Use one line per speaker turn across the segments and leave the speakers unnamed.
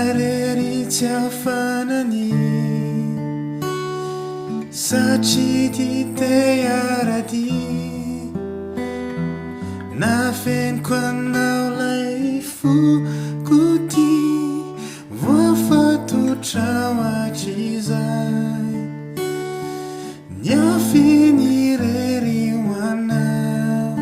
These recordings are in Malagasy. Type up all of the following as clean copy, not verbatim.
Irery tsy afanany Satria ty te hiara-dia Nafeniko anao lay foko ty Voafatotrao hatrizay Niafiny irery ho anao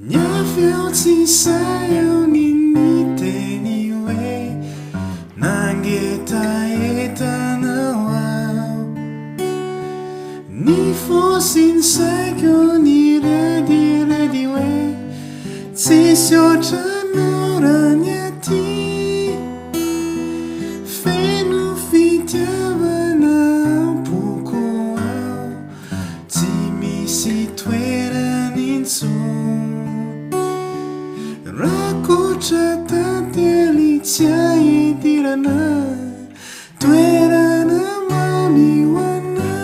Niafy aho tsy sahy aho ny niteny hoe Nangetaheta anao aho Ny fo sy ny saiko nirediredy hoe Tsisy ohatranao raha ny aty Feno fitiavana am-poko ao Tsy misy toerany intsony Rakotra tantely tsy ahidirana Toerana mamy ho anao.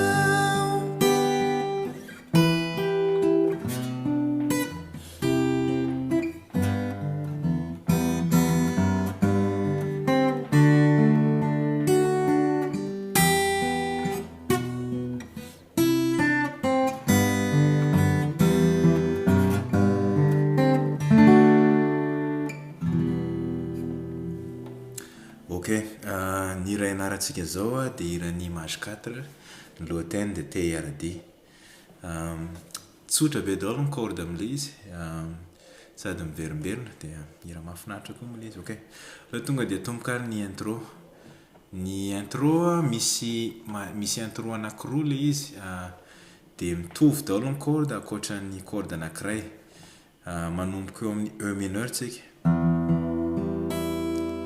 Ok, ny hira ianarantsika izao dia hiran'ny Image 4, ny lohateny dia Te hiara-dia. Tsotra be daholo ny corde amin'ilay izy, sady miverimberina dia hira mahafinaritra koa moa ilay izy. Ok, aleo tonga dia atomboka ary ny intro. Ny intro misy misy intro anakiroa ilay izy dia mitovy daholo ny corde ankoatra ny corde anakiray. Manomboka eo amin'ny E mineur tsika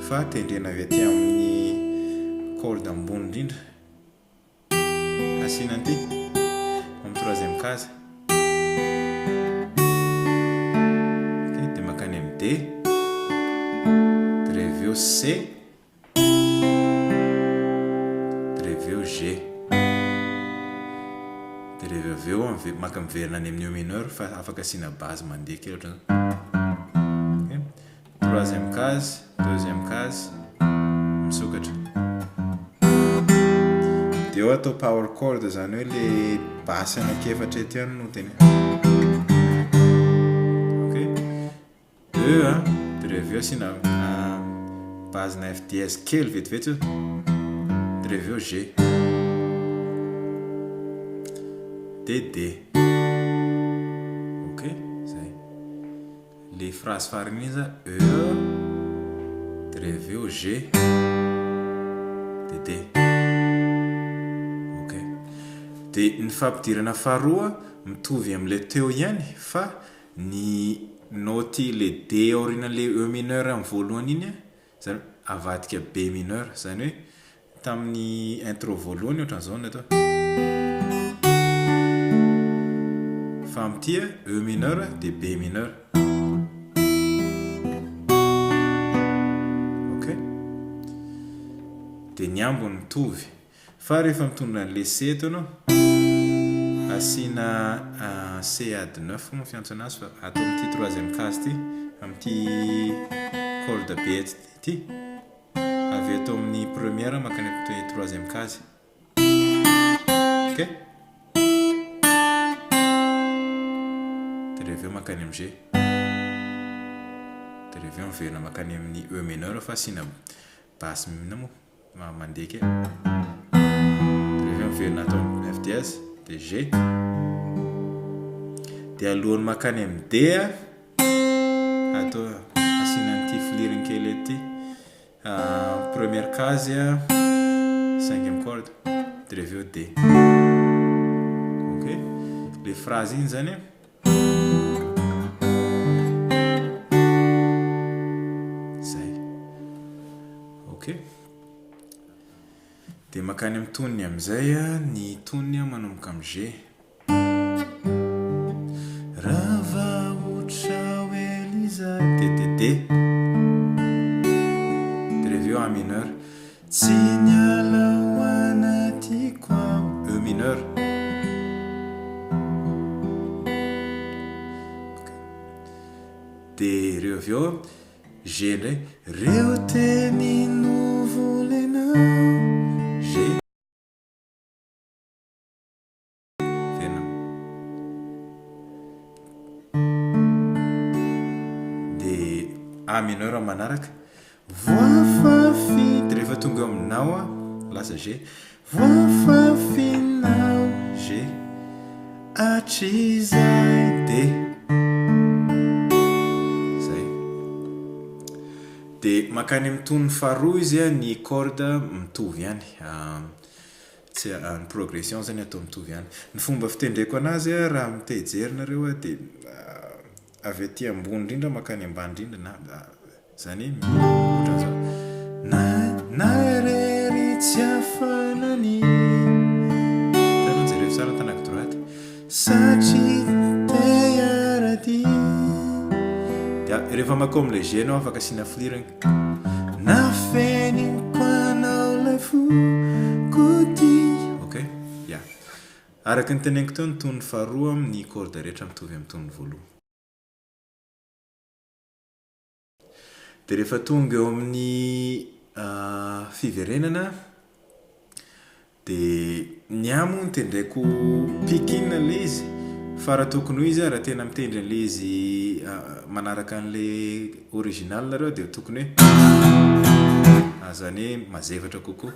fa tendrena avy aty amin'ny corde ambony indrindra. Asiana an'ity amin'ny troisième case. Ok, dia mankany amin'ny D, dia avy eo C, dia avy eo G. Dia rehefa avy eo maka miverina any amin'ny E mineur fa afaka asiana base mandeha kely ohatran'izao. Ok. Troisième case, deuxième case, misokatra. Dia eo atao power chord izany hoe le basse anankiefatra eto ihany no tena. Ok. E a, dia rehefa avy eo asiana base na F dièse kely vetivety eo. Dia rehefa avy eo G. Dia D. Ok, zay. Le phrase farany iny za E de rehefa avy eo G de D. Ok. De ny fampidirana faharoa mitovy amin'ilay teo ihany fa ny naoty le D aorianan'le E mineur amin'ny voalohany iny zany hoe avadika B mineur zany hoe Tamin'ny intro voalohany ohatran'izao no natao. Fa amin'ity E mineur dia B mineur. Ok. Dia ny ambiny mitovy. Fa rehefa mitondra an'ilay C eto ianao, asiana C add 9 moa fiantso anazy fa atao amin'ity troisième case ity, amin'ity corde B eto ity. Avy eto amin'ny première mankany amin'ny troisième case. Ok? Dia rehefa avy eo mankany amin'ny G. Dia rehefa avy eo miverina mankany amin'ny E mineur fa asiana basse inona moa mandeha kely. Dia rehefa avy eo miverina ato amin'ny F dièse dia G. Dia alohan'ny mankany amin'ny D Ato asiana an'ity filiriny kely eto ity. Première case, cinquième corde, dia avy eo D. Ok, le phrase iny zany. Zay. Ok. Dia mankany amin'ny tonony amin'izay, ny tonony manomboka amin'ny G. Rava otrao Eliza D D D Dia avy eo A mineur Tsy niala ho anatiko aho E mineur Dia ireo avy. avy eo G indray. Reo teny novolenao. G. Verina. Dia A mineur manaraka. Voafafy. Dia rehefa tonga eo aminao a, lasa G. Voafafinao. G. Hatrizay. D. Zay. Dia mankany amin'ny tonony faharoa izy a, ny corde mitovy ihany. Tsy ny progression zany atao mitovy ihany. Ny fomba fitendreko anazy raha te hijery nareo dia avy aty ambony indrindra mankany ambany indrindra na zany hoe ohatran'izao. Na na irery tsy afana ny Hitanao jereo tsara ny tanako droite. Satria te hiara-dia. Dia rehefa mankao amin'ilay G ianao afaka asiana flirany. Nafeniko anao ilay foko tia. Ok, ya. Araka ny teneniko teo ny tonony faharoa amin'ny corde rehetra mitovy amin'ny tonony voalohany. Dia rehefa tonga eo amin'ny fiverenana Dia ny ahy moa notendreko picking ilay izy fa raha tokony ho izy aho raha tena mitendry an'ilay izy manaraka an'ilay original nareo dia tokony hoe izany hoe mazefatra kokoa.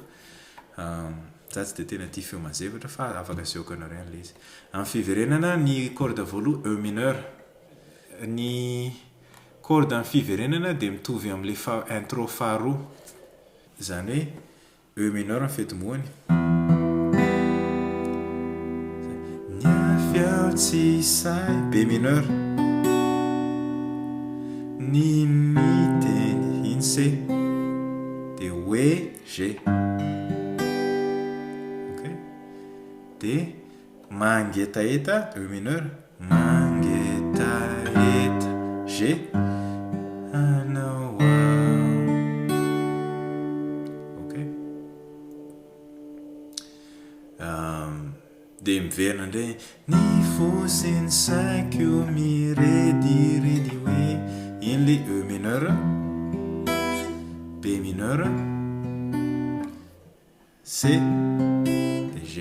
Za tsy dia tena tia feo mazefatra fa afaka asehoko anareo ihany ilay izy. Amin'ny fiverenana ny corde voaloha E mineur. Ny corde amin'ny fiverenana dia mitovy amin'ilay intro faharoa. Izany hoe E mineur ny fitomboany. Niafy aho tsy sahy. B mineur. Ny niteny. Iny C. Dia hoe G. Ok. Dia Mangetaheta, E mineur, mangetaheta, G, anao aho. Ok. Dia miverina indray, ny fo sy ny saiko mirediredy hoe, iny ilay E mineur, B mineur, C dia G.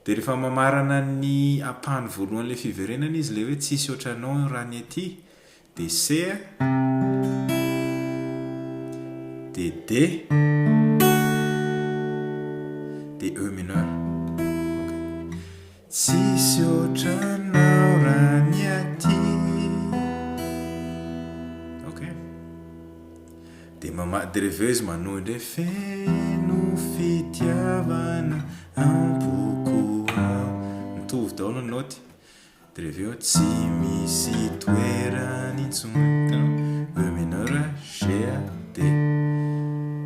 Dia rehefa mamarana ny ampahany voalohan'ilay fiverenana izy ilay hoe tsisy ohatranao raha ny aty dia C dia D dia E mineur. Ok. Tsisy ohatranao raha ny aty. Ok. Dia mama dia reveo izy manohy indray feno fitiavana am-poko ao. Mitovy daholo ny naoty. Dia reveo tsy misy toerany intsony. Hitanao? E mineur, G, D.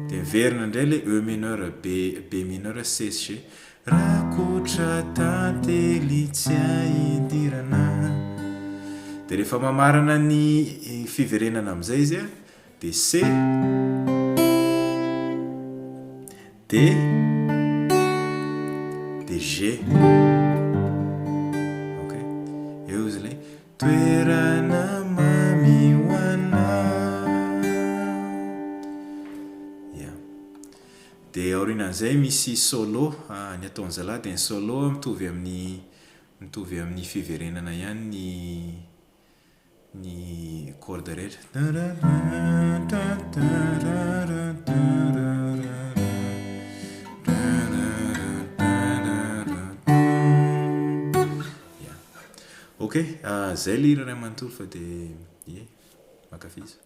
Dia miverina indray ilay E mineur, B, B mineur, C sy G. Rakotra tantely tsy aidirana. Dia rehefa mamarana ny fiverenana amin'izay izy dia C, D, dia G. Ok. Eo izy ilay toerana mamy ho anao. Yeah. Dia aorianan'izay misy solo, ny ataon'ny zalahy dia ny solo mitovy amin'ny mitovy amin'ny fiverenana ihany ny ny corde rehetra. Ok, zay le hira iray manontolo fa dia ie, mankafiza.